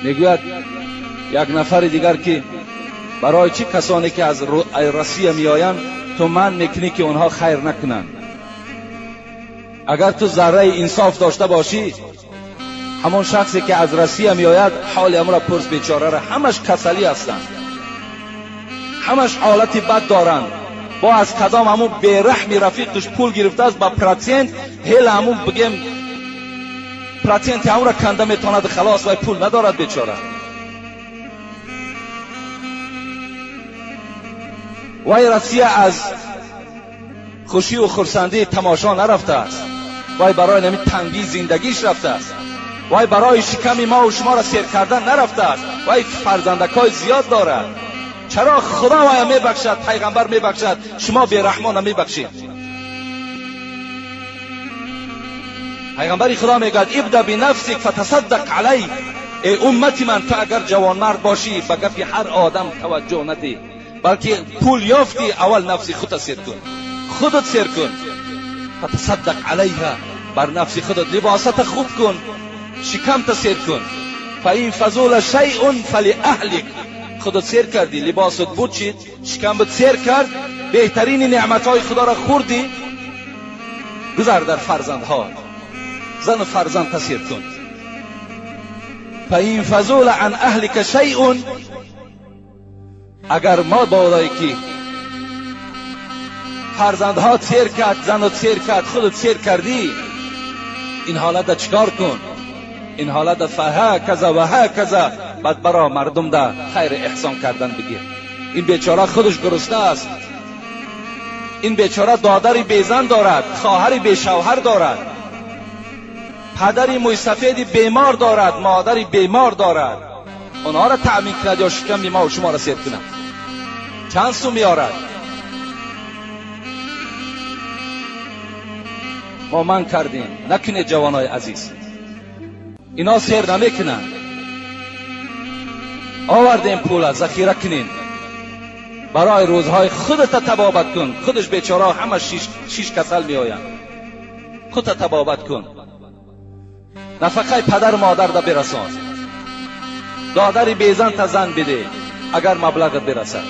Мегӯяд як нафари дигар ки барои чӣ касоне ки аз Россия меоянд ту манъ мекунӣ ки онҳо хайр накунанд? Агар ту зарраи инсоф дошта бошӣ, ҳамон шахсе ки аз Россия меояд ҳоли ҳамонро пурс, бечораро, ҳамаш касалӣ ҳастанд, ҳамаш ҳолати бад доранд. Бо аз кадом ҳамун бераҳми рафиқаш пул гирифтааст ба процент, ҳела ҳамун бигем проценти ҳамонро канда метавонад, халос, вай пул надорад бечора. Вай Россия аз хушию хурсандии тамошо нарафтааст, вай барои нами тангии зиндагиш рафтааст, вай барои шиками мову шуморо сер кардан нарафтааст, вай фарзандакҳои зиёд дорад. Чаро Худо вая мебахшад, пайғамбар мебахшад, шумо бераҳмона мебахшед? Пайғамбари Худо мегӯяд: ибда бинафсик фатасаддақ алайк. Эй уммати ман, ту агар ҷавонмард бошӣ, ба гапи ҳар одам таваҷҷӯҳ надиҳ, балки пул ёфтӣ, аввал нафси худта сер кун, худат сер кун. Фатасаддақ алайҳа, бар нафси худат либосата хуб кун, шикамта сер кун. Фаин фазула шайъун фалиаҳлик. Худат сер кардӣ, либосат бучид, шикамат сер кард, беҳтарини неъматҳои Худоро хӯрдӣ, гузар дар фарзандҳо, зану фарзандта сер кун. Фаин фазула ан аҳлика шайъун, агар мо болое ки фарзандҳо сер кард, занат сер кард, худат сер кардӣ, ин ҳолата чикор кун? Ин ҳолата фаҳаказа ва ҳаказа, баъд баро мардумда хайри эҳсон кардан бигир. Ин бечора худаш гурусна аст, ин бечора додари безан дорад, хоҳари бешавҳар дорад, падари мӯйсафеди бемор дорад, модари бемор дорад. Онҳоро таъмин кунад ё шиками мо шуморо сер кунад? Чанд сум меорад? Мо манъ кардем, накунед ҷавонои азиз, ино сер намекунанд. Овардем пула, захира кунем барои рӯзҳои худата табобат кун. Худаш бечора ҳама шиш касал меоянд, худта табобат кун, нафақаи падару модарда бирасон, додари безанта зан биде агар маблағат бирасад.